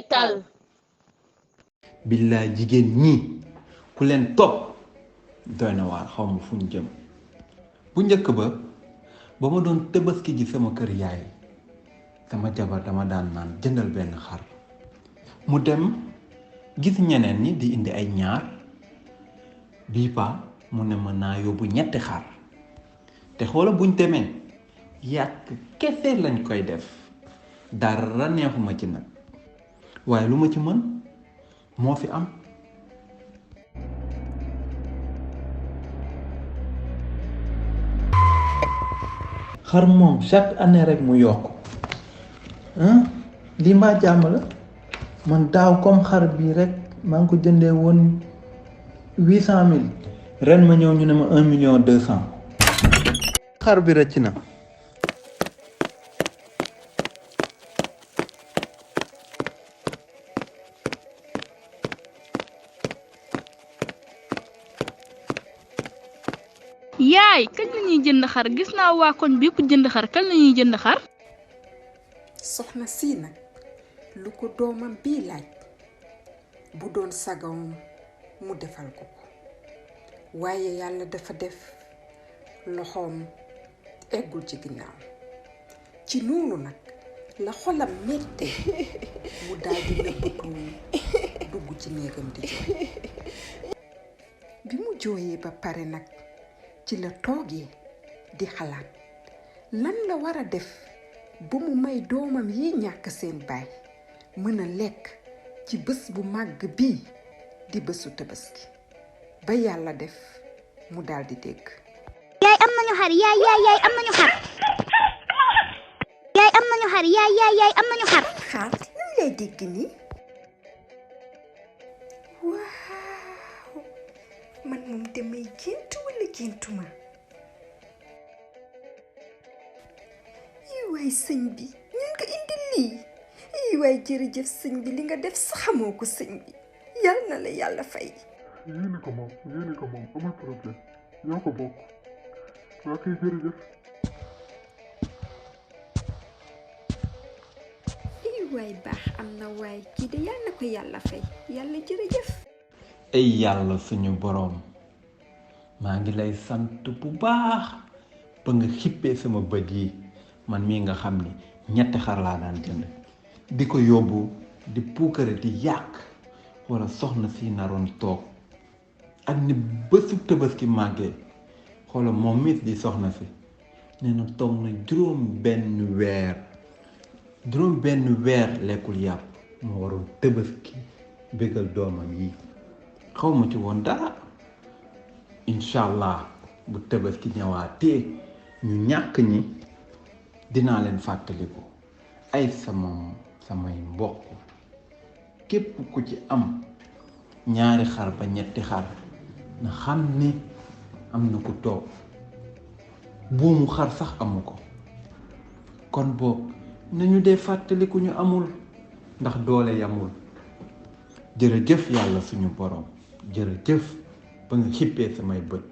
seetal. billaay jigéen ñi ku leen topp doy na waar xaw ma fu ñu jëm. bu njëkk ba ma doon tëbaski ji sama kër yaay sama jabar dama daan naan jëndal benn xar mu dem gis ñeneen ñi di indi ay ñaar bii pa mu ne mën naa yóbbu ñetti xar te xoola buñ demee yàq kese lañ koy def dara neexuma ci nag waaye lu ma ci mën moo fi am. xar moom chaque année rek mu yokk lii mbaa jàmm la man daaw comme xar bii rek maa ngi ko jëndee woon 800 000 ren ma ñëw ñu ne ma 1 200 000 xar bi rëcc na. yaay kañ la ñuy jënd xar gis naa waa koñ bépp jënd xar kañ la ñuy jënd xar. soxna sii nag lu ko doomam bii laaj bu doon sagawam mu defal ko ko waaye yàlla dafa def loxoom eggul ci ginnaaw ci noonu nag la xolam mette mu daldi nëbbatu dugg ci néegam di jooy bi mu jooyee ba pare nag ci la toogee di xalaat lan la war a def ba mu may doomam yi ñàkk seen baay mën a lekk ci bés bu màgg bii di bésu tabaski ba yàlla def mu daldi dégg. yaay am nañu xar yaay am nañu xar yaay am nañu xar yaay am nañu xar. xaar lan lay dégg nii waaw man moom damay gént walla géntuma waay sëñ bi ñun nga indi lii waay jërëjëf sëñ bi li nga def saxamoo ko sëñ bi yal na la yàlla fay. yéene ko moom amul problème ñoo ko bokk waa koy jërëjëf. waay baax am na waay kii de yal na ko yàlla fay yàlla jërëjëf. ay yàlla suñu boroom maa ngi lay sant bu baax ba nga xippee sama bët yi man mii nga xam ni ñetti xar laa daan jënd di ko yóbbu di puukare di yàq wala soxna si naroon toog ak ni bésu Tabaski màggee xoola moom mit di soxna si nee na toog na juróom benn weer lekkul yàpp moo waroon Tabaski bégal doomam yi xaw ma ci woon dara incha allah bu Tabaski ñëwaatee ñu ñàkk ñi dinaa leen fàttaliku ay samay mbokk képp ku ci am ñaari xar ba ñetti xar na xam ni am na ku toog buumu xar sax amu ko kon boog nañu dee fàttaliku ñu amul ndax doole yamul jërëjëf yàlla suñu borom jërëjëf ba nga xippee samay bët